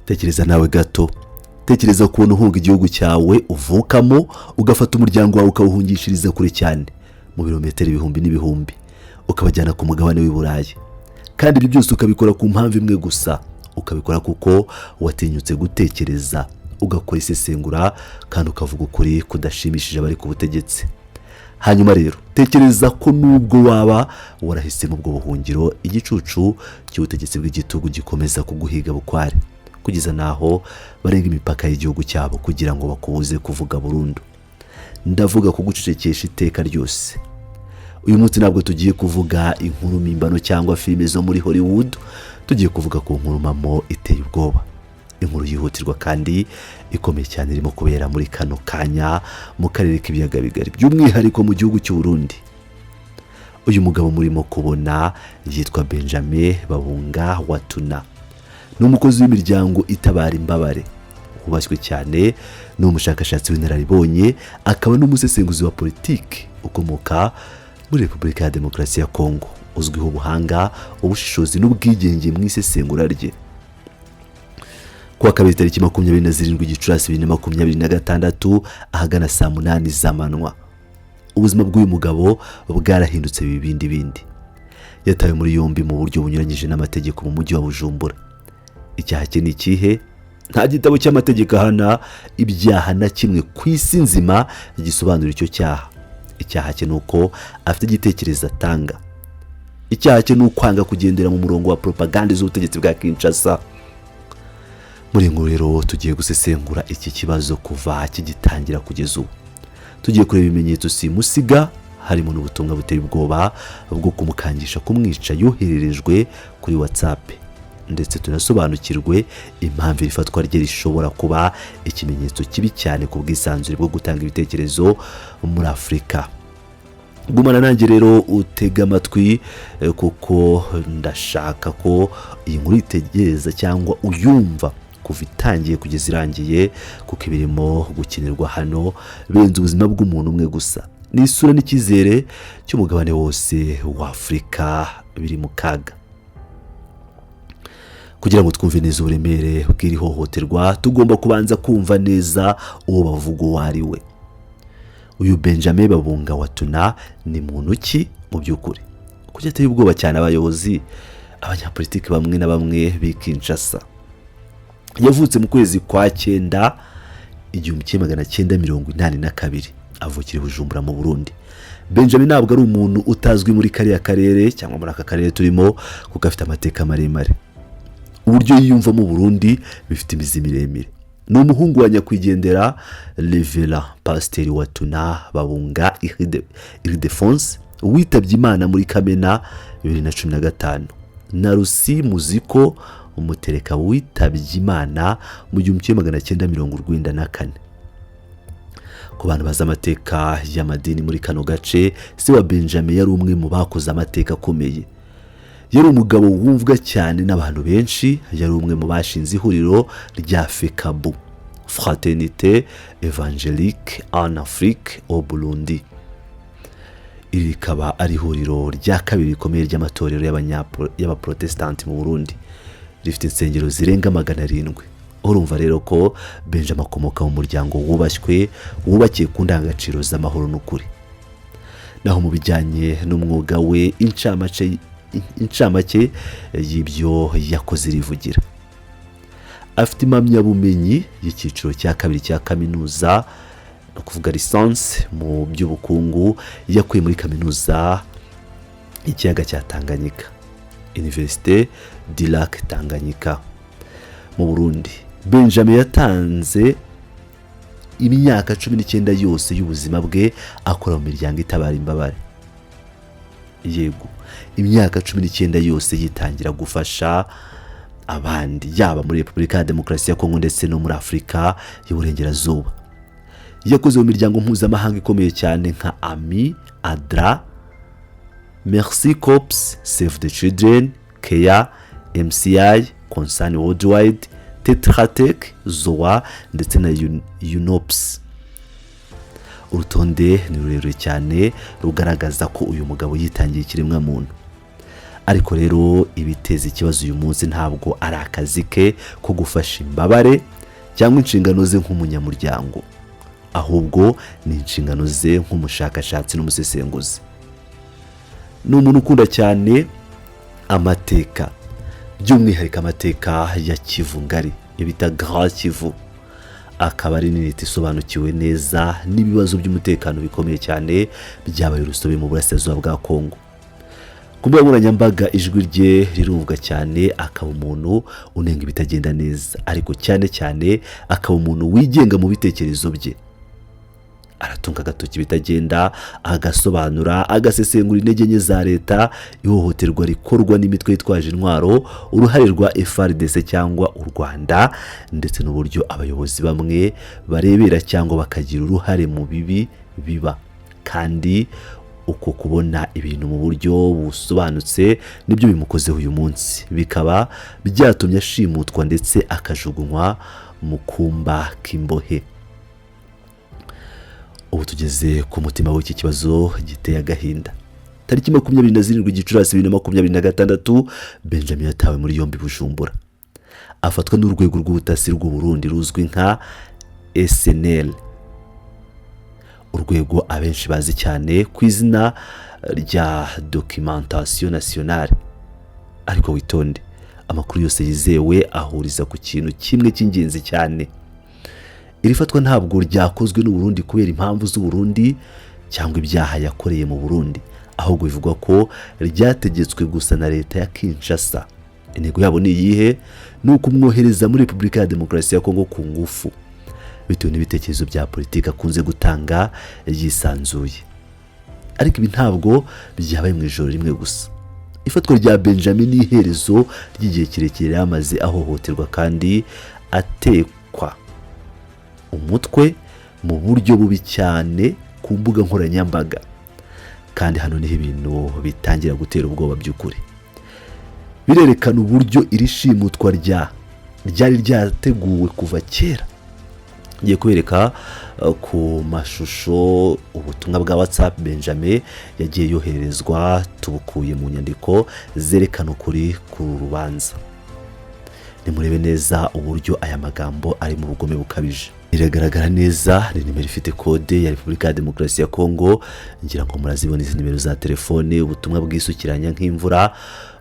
Tekereza nawe gato, tekereza ukuntu uhunga igihugu cyawe uvukamo, ugafata umuryango wawe ukawuhungishiriza kure cyane, mu birometero ibihumbi n'ibihumbi, ukabajyana ku mugabane w'i Burayi. Kandi ibyo byose ukabikora ku mpamvu imwe gusa: ukabikora kuko watinyutse gutekereza, ugakora isesengura kandi ukavuga ukuri kudashimishije abari ku butegetsi. Hanyuma rero tekereza ko nubwo waba warahisemo ubwo buhungiro, igicucu cy'ubutegetsi bw'igitugu gikomeza kuguhiga bukware, kugeza n'aho barenga imipaka y'igihugu cyabo kugira ngo bakubuze kuvuga burundu. Ndavuga kugucecekesha iteka ryose. Uyu munsi ntabwo tugiye kuvuga inkuru mpimbano cyangwa filime zo muri Hollywood. Tugiye kuvuga ku nkuru mpamo iteye ubwoba, inkuru yihutirwa kandi ikomeye cyane irimo kubera muri kano kanya mu karere k'Ibiyaga Bigari, by'umwihariko mu gihugu cy'u Burundi. Uyu mugabo murimo kubona yitwa Benjamin Babunga Watuna. Ni umukozi w'imiryango itabara imbabare wubashywe cyane, ni umushakashatsi w'inararibonye, akaba n'umusesenguzi wa politiki ukomoka muri Repubulika ya Demokarasi ya Kongo, uzwiho ubuhanga, ubushishozi n'ubwigenge mu isesengura rye. Kuwa kabiri, tariki 27 Gicurasi 2026, ahagana saa 8 z'amanywa, ubuzima bw'uyu mugabo bwarahindutse bibindi bindi. Yatawe muri yombi mu buryo bunyuranyije n'amategeko mu mujyi wa Bujumbura. Icyaha cye ni ikihe? Nta gitabo cy'amategeko ahana ibyaha na kimwe ku isi nzima gisobanura icyo cyaha. Icyaha cye ni uko afite igitekerezo atanga. Icyaha cye ni ukwanga kugendera mu murongo wa propaganda z'ubutegetsi bwa Kinshasa. Muri iyi nkuru rero tugiye gusesengura iki kibazo kuva kigitangira kugeza ubu. Tugiye kureba ibimenyetso simusiga, harimo n'ubutumwa buteye ubwoba bwo kumukangisha kumwica yohererejwe kuri WhatsApp, ndetse tunasobanukirwe impamvu iri fatwa rye rishobora kuba ikimenyetso kibi cyane ku bwisanzure bwo gutanga ibitekerezo muri Afurika. Gumana nanjye rero, utega amatwi, kuko ndashaka ko iyi nkuru itegereza cyangwa uyumva kuva itangiye kugeza irangiye, kuko ibirimo gukinirwa hano birenze ubuzima bw'umuntu umwe gusa. Ni isura n'icyizere cy'umugabane wose wa Afurika biri mu kaga. Kugira ngo twumve neza uburemere bw'iri hohoterwa, tugomba kubanza kumva neza uwo bavuga uwo ari we. Uyu Benjamin Babunga Watuna ni muntu ki mu by'ukuri? Kuki ateye ubwoba cyane abayobozi, abanyapolitiki bamwe na bamwe b'i Kinshasa? Yavutse mu kwezi kwa cyenda 1982, avukira i Bujumbura mu Burundi. Benjamin ntabwo ari umuntu utazwi muri kariya karere cyangwa muri aka karere turimo, kuko afite amateka maremare. Uburyo yiyumvamo Burundi bifite imizi miremire. Ni umuhungu wa nyakwigendera Révérend Pasiteri Watuna Babunga Ildephonse, witabye Imana muri Kamena 2015, na Rusi Muziko Umutereka, witabye Imana mu 1994. Ku bantu bazi amateka y'amadini muri kano gace, se wa Benjamin yari umwe mu bakoze amateka akomeye. Yari umugabo wumvwa cyane n'abantu benshi. Yari umwe mu bashinze ihuriro rya FECABU, Fraternité Évangélique en Afrique au Burundi. Iri rikaba ari ihuriro rya kabiri rikomeye ry'amatorero y'abaprotesitanti mu Burundi, rifite insengero zirenga 700. Urumva rero ko Benjamin akomoka mu muryango wubashywe, wubakiye ku ndangagaciro z'amahoro n'ukuri. Naho mu bijyanye n'umwuga we, incamake y'ibyo yakoze irivugira. Afite impamyabumenyi y'icyiciro cya kabiri cya kaminuza, ni ukuvuga licence, mu by'ubukungu, yakuye muri Kaminuza y'Ikiyaga cya Tanganyika, Université du Lac Tanganyika, mu Burundi. Benjamin yatanze imyaka 19 yose y'ubuzima bwe akora mu miryango itabara imbabare. Yego, imyaka 19 yose yitangira gufasha abandi, yaba muri Repubulika ya Demokarasi ya Kongo ndetse no muri Afurika y'Uburengerazuba. Yakoze mu miryango mpuzamahanga ikomeye cyane nka AMI, ADRA, Mercy Corps, Save the Children, CARE, MCI, Concern Worldwide, Tetra Tech, ZOA ndetse na UNOPS. Urutonde ni rurerure cyane, rugaragaza ko uyu mugabo yitangiye ikiremwamuntu. Ariko rero ibiteza ikibazo uyu munsi ntabwo ari akazi ke ko gufasha imbabare cyangwa inshingano ze nk'umunyamuryango, ahubwo ni inshingano ze nk'umushakashatsi n'umusesenguzi. Ni umuntu ukunda cyane amateka, by'umwihariko amateka ya Kivu Ngari, iyo bita Grand Kivu, akaba ari n'intiti isobanukiwe neza n'ibibazo by'umutekano bikomeye cyane byabaye urusobe mu burasirazuba bwa Kongo. Ku mbuga nkoranyambaga ijwi rye rirumvwa cyane, akaba umuntu unenga ibitagenda neza, ariko cyane cyane akaba umuntu wigenga mu bitekerezo bye. Aratunga agatoki ibitagenda, agasobanura, agasesengura intege nke za leta, ihohoterwa rikorwa n'imitwe yitwaje intwaro, uruhare rwa FARDC cyangwa u Rwanda, ndetse n'uburyo abayobozi bamwe barebera cyangwa bakagira uruhare mu bibi biba. Kandi uko kubona ibintu mu buryo busobanutse nibyo bimukozeho uyu munsi, bikaba byatumye ashimutwa ndetse akajugunywa mu kumba k'imbohe. Ubu tugeze ku mutima w'iki kibazo giteye agahinda. Tariki 27 Gicurasi 2026, Benjamin yatawe muri yombi Bujumbura, afatwa n'urwego rw'ubutasi rw'u Burundi ruzwi nka SNL, urwego abenshi bazi cyane ku izina rya Documentation Nationale. Ariko witonde, amakuru yose yizewe ahuriza ku kintu kimwe cy'ingenzi cyane: iri fatwa ntabwo ryakozwe n'u Burundi kubera impamvu z'u Burundi cyangwa ibyaha yakoreye mu Burundi, ahubwo bivugwa ko ryategetswe gusa na leta ya Kinshasa. Intego yabo ni iyihe? Ni ukumwohereza muri Repubulika ya Demokarasi ya Kongo ku ngufu, bitewe n'ibitekerezo bya politiki akunze gutanga yisanzuye. Ariko ibi ntabwo byabaye mu ijoro rimwe gusa. Ifatwa rya Benjamin ni iherezo ry'igihe kirekire yamaze ahohoterwa kandi atekwa umutwe mu buryo bubi cyane ku mbuga nkoranyambaga. Kandi hano niho ibintu bitangira gutera ubwoba by'ukuri. Birerekana uburyo iri shimutwa ryari ryateguwe kuva kera. Ngiye kubereka ku mashusho ubutumwa bwa WhatsApp Benjamin yagiye yohererezwa, tubukuye mu nyandiko zerekana ukuri ku rubanza. Nimurebe neza uburyo aya magambo ari mu bugome bukabije. Biragaragara neza, ni nimero ifite kode ya Repubulika ya Demokarasi ya Kongo. Ngira ngo murazibona izi nimero za telefone. Ubutumwa bwisukiranya nk'imvura.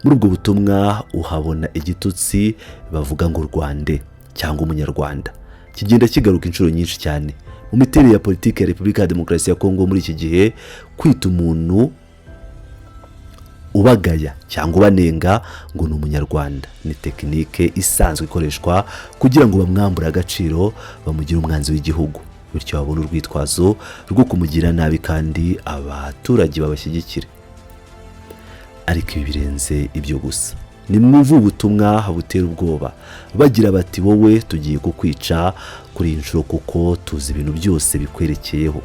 Muri ubwo butumwa uhabona igitutsi bavuga ngo Rwande cyangwa umunyarwanda, kigenda kigaruka inshuro nyinshi cyane. Mu miterere ya politiki ya Repubulika ya Demokarasi ya Kongo muri iki gihe, kwita umuntu ubagaya cyangwa ubanenga ngo ni umunyarwanda ni tekinike isanzwe ikoreshwa kugira ngo bamwambure agaciro, bamugire umwanzi w'igihugu, bityo babone urwitwazo rwo kumugira nabi kandi abaturage babashyigikire. Ariko ibi birenze ibyo gusa. Nimwumve ubutumwa butera ubwoba bagira bati: "Wowe, tugiye kukwica kuri iyi nshuro kuko tuzi ibintu byose bikwerekeyeho,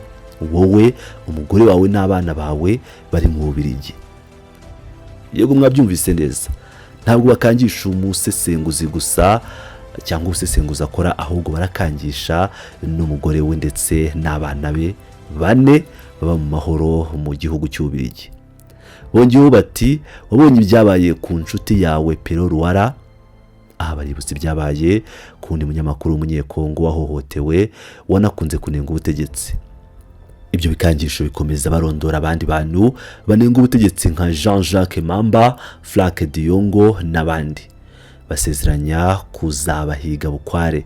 wowe, umugore wawe n'abana bawe bari mu Bubiligi." Yego, mwabyumvise neza. Ntabwo bakangisha umusesenguzi gusa cyangwa ubusesenguzi akora, ahubwo barakangisha n'umugore we ndetse n'abana be bane baba mu mahoro mu gihugu cy'Ububiligi. Bongeyeho bati: "Wabonye ibyabaye ku nshuti yawe Pero Ruwara." Aha baributsa ibyabaye ku wundi munyamakuru w'umunyekongo wahohotewe, wanakunze kunenga ubutegetsi. Ibyo bikangisho bikomeza barondora abandi bantu banenga ubutegetsi nka Jean Jacques Mamba, Franck Diongo n'abandi, basezeranya kuzabahiga bukware.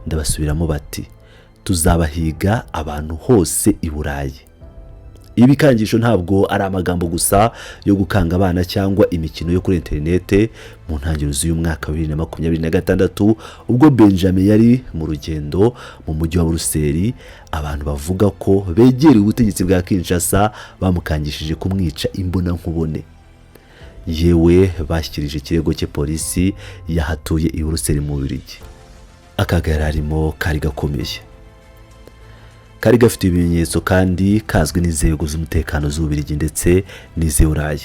Ndabasubiramo, bati: "Tuzabahiga abantu hose i Burayi." Ibi bikangisho ntabwo ari amagambo gusa yo gukanga abana cyangwa imikino yo kuri interinete. Mu ntangiriro z'uyu mwaka wa 2026, ubwo Benjamin yari mu rugendo mu mujyi wa Buruseli, abantu bavuga ko begereye ubutegetsi bwa Kinshasa bamukangishije kumwica imbonankubone. Yewe, bashyikirije ikirego cye polisi yahatuye i Buruseli mu Bubiligi. Akaga yari arimo kari gakomeye, kari gafite ibimenyetso kandi kazwi n'inzego z'umutekano z'Ububiligi ndetse n'iz'Uburayi.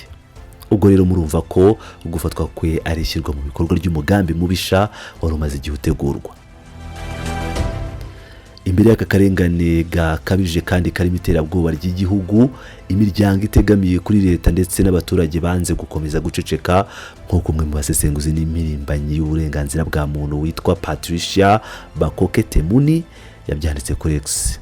Ubwo rero murumva ko gufatwa kwe ari ishyirwa mu bikorwa ry'umugambi mubisha wari umaze igihe utegurwa. Imbere y'aka karengane gakabije kandi karimo iterabwoba ry'igihugu, imiryango itegamiye kuri leta ndetse n'abaturage banze gukomeza guceceka, nk'uko umwe mu basesenguzi n'impirimbanyi y'uburenganzira bwa muntu witwa Patricia Bakoke Temuni yabyanditse kuri X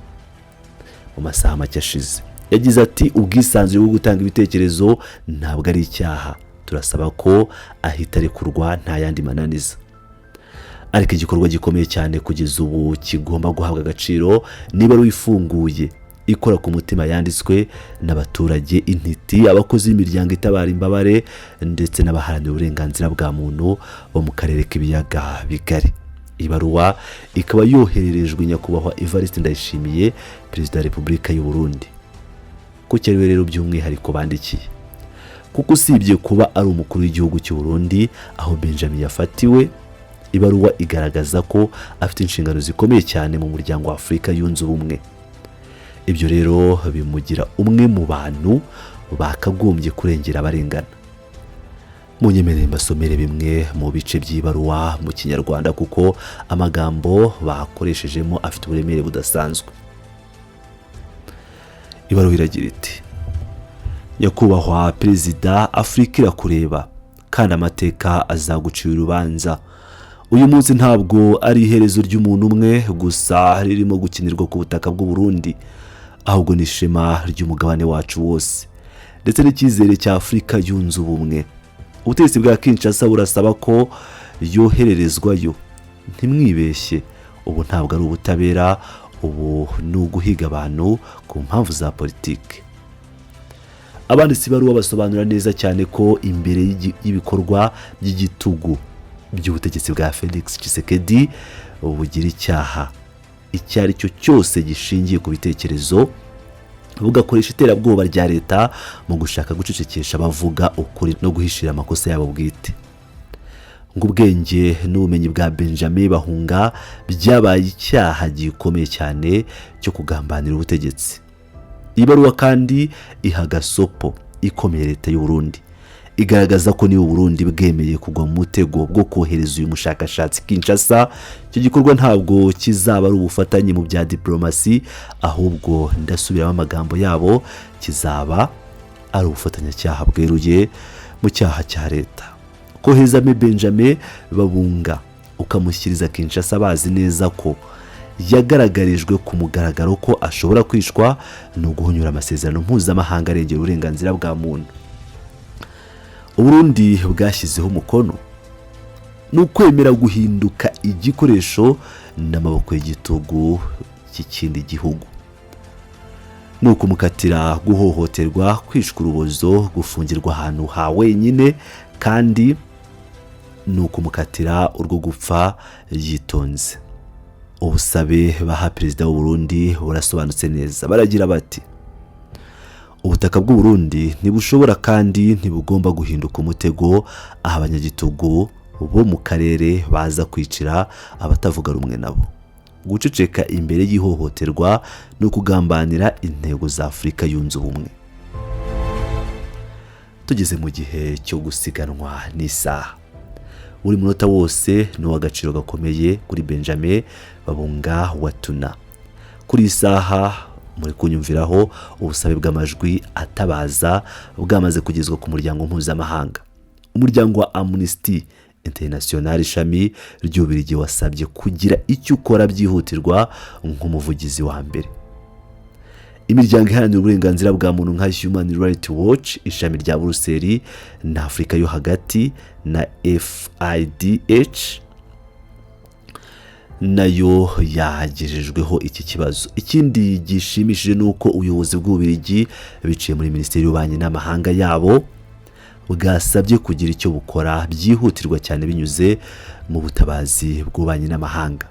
mu masaha make ashize. Yagize ati: "Ubwisanzure bwo gutanga ibitekerezo ntabwo ari icyaha. Turasaba ko ahita arekurwa nta yandi mananiza." Ariko igikorwa gikomeye cyane kugeza ubu kigomba guhabwa agaciro niba ari ifunguye ikora ku mutima yanditswe n'abaturage intiti, abakozi b'imiryango itabara imbabare ndetse n'abaharanira uburenganzira bwa muntu bo mu karere k'Ibiyaga Bigari. Ibaruwa ikaba yohererejwe Nyakubahwa Evariste Ndayishimiye, Perezida wa Repubulika y'u Burundi. Kuko ari we rero by'umwihariko bandikiye, kuko usibye kuba ari umukuru w'igihugu cy'u Burundi aho Benjamin yafatiwe, ibaruwa igaragaza ko afite inshingano zikomeye cyane mu Muryango wa Afurika Yunze Ubumwe. Ibyo rero bimugira umwe mu bantu bakagombye kurengera abarengana. Munyemerere mbasomere bimwe mu bice by'ibaruwa mu Kinyarwanda, kuko amagambo bakoreshejemo afite uburemere budasanzwe. Ibaruwa iragira iti: "Nyakubahwa Perezida, Afurika irakureba kandi amateka azagucira urubanza. Uyu munsi ntabwo ari iherezo ry'umuntu umwe gusa ririmo gukinirwa ku butaka bw'u Burundi, ahubwo ni ishema ry'umugabane wacu wose ndetse n'icyizere cya Afurika Yunze Ubumwe. Ubutegetsi bwa Kinshasa burasaba ko yohererezwayo. Ntimwibeshye, ubu ntabwo ari ubutabera, ubu ni uguhiga abantu ku mpamvu za politiki." Abanditsi ibaruwa basobanura neza cyane ko imbere y'ibikorwa by'igitugu by'ubutegetsi bwa Felix Tshisekedi bugira icyaha icyo ari cyo cyose gishingiye ku bitekerezo, bugakoresha iterabwoba rya leta mu gushaka gucecekesha abavuga ukuri no guhishira amakosa yabo bwite, ngo ubwenge n'ubumenyi bwa Benjamin Bahunga byabaye icyaha gikomeye cyane cyo kugambanira ubutegetsi. Iyi baruwa kandi iha gasopo ikomeye leta y'u Burundi, igaragaza ko niba Burundi bwemeye kugwa mu mutego bwo kohereza uyu mushakashatsi Kinshasa, icyo gikorwa ntabwo kizaba ari ubufatanye mu bya diplomasi, ahubwo, ndasubiramo amagambo yabo, kizaba ari ubufatanyacyaha bweruye mu cyaha cya leta. Kohereza Me Benjamin Babunga ukamushyiriza Kinshasa bazi neza ko yagaragarijwe ku mugaragaro ko ashobora kwicwa ni uguhonyura amasezerano mpuzamahanga arengera uburenganzira bwa muntu Uburundi bwashyizeho umukono, ni ukwemera guhinduka igikoresho n'amaboko y'igitugu cy'ikindi gihugu, ni ukumukatira guhohoterwa, kwicwa urubozo, gufungirwa ahantu ha wenyine, kandi ni ukumukatira urwo gupfa yitonze. Ubusabe baha Perezida w'u Burundi burasobanutse neza. Baragira bati: "Ubutaka bw'u Burundi ntibushobora kandi ntibugomba guhinduka umutego aho abanyagitugu bo mu karere baza kwicira abatavuga rumwe nabo. Guceceka imbere y'ihohoterwa ni ukugambanira intego za Afurika Yunze Ubumwe." Tugeze mu gihe cyo gusiganwa n'isaha. Buri munota wose ni uw'agaciro gakomeye kuri Benjamin Babunga Watuna. Kuri iyi saha muri kunyumviraho, ubusabe bw'amajwi atabaza bwamaze kugezwa ku muryango mpuzamahanga. Umuryango wa Amnesty International ishami ry'Ububiligi wasabye kugira icyo ukora byihutirwa nk'umuvugizi wa mbere. Imiryango iharanira uburenganzira bwa muntu nka Human Rights Watch ishami rya Buruseli na Afurika yo hagati na FIDH nayo yagejejweho iki kibazo. Ikindi gishimishije ni uko ubuyobozi bw'Ububiligi biciye muri Minisiteri y'Ububanyi n'Amahanga yabo bwasabye kugira icyo bukora byihutirwa cyane binyuze mu butabazi bw'ububanyi n'amahanga,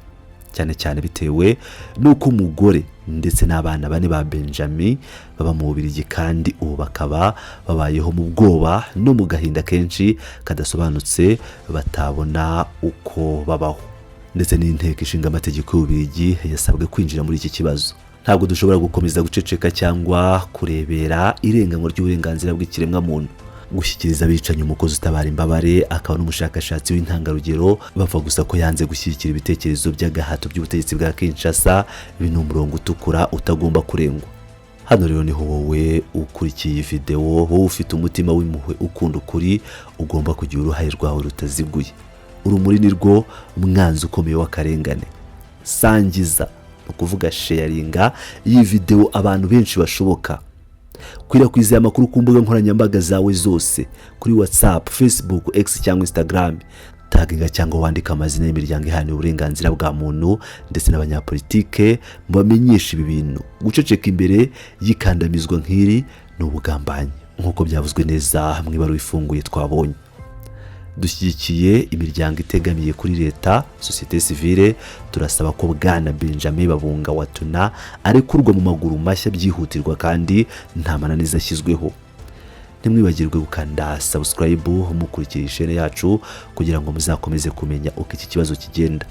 cyane cyane bitewe n'uko umugore ndetse n'abana bane ba Benjamin baba mu Bubiligi, kandi ubu bakaba babayeho mu bwoba no mu gahinda kenshi kadasobanutse, batabona uko babaho. Ndetse n'Inteko Ishinga Amategeko y'Ububiligi yasabwe kwinjira muri iki kibazo. Ntabwo dushobora gukomeza guceceka cyangwa kurebera irenganywa ry'uburenganzira bw'ikiremwamuntu. Gushyikiriza abicanyi umukozi utabara imbabare akaba n'umushakashatsi w'intangarugero bapfa gusa ko yanze gushyigikira ibitekerezo by'agahato by'ubutegetsi bwa Kinshasa, ibi ni umurongo utukura utagomba kurengwa. Hano rero niho wowe ukurikiye iyi videwo, wowe ufite umutima w'impuhwe ukunda ukuri, ugomba kugira uruhare rwawe rutaziguye. Urumuri ni rwo mwanzi ukomeye w'akarengane. Sangiza, ni ukuvuga sharinga iyi videwo abantu benshi bashoboka. Kwirakwiza aya makuru ku mbuga nkoranyambaga zawe zose, kuri WhatsApp, Facebook, X cyangwa Instagram. Taginga cyangwa wandike amazina y'imiryango iharanira uburenganzira bwa muntu ndetse n'abanyapolitike, mubamenyeshe ibi bintu. Guceceka imbere y'ikandamizwa nk'iri ni ubugambanyi, nk'uko byavuzwe neza mu ibaruwa ifunguye twabonye. Dushyigikiye imiryango itegamiye kuri leta, sosiyete sivile. Turasaba ko Bwana Benjamin Babunga Watuna arekurwa mu maguru mashya byihutirwa kandi nta mananiza ashyizweho. Ntimwibagirwe gukanda subscribe mukurikira ishene yacu kugira ngo muzakomeze kumenya uko iki kibazo kigenda.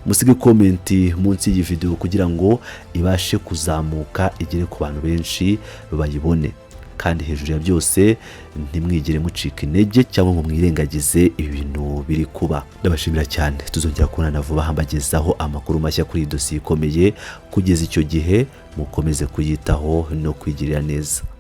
Musige comment munsi y'iyi video kugira ngo ibashe kuzamuka igere ku bantu benshi bayibone. Kandi hejuru ya byose, ntimwigere mucika intege cyangwa ngo mwirengagize ibi bintu biri kuba. Ndabashimira cyane, tuzongera kubonana vuba mbagezaho amakuru mashya kuri iyi dosiye ikomeye. Kugeza icyo gihe, mukomeze kuyitaho no kwigirira neza.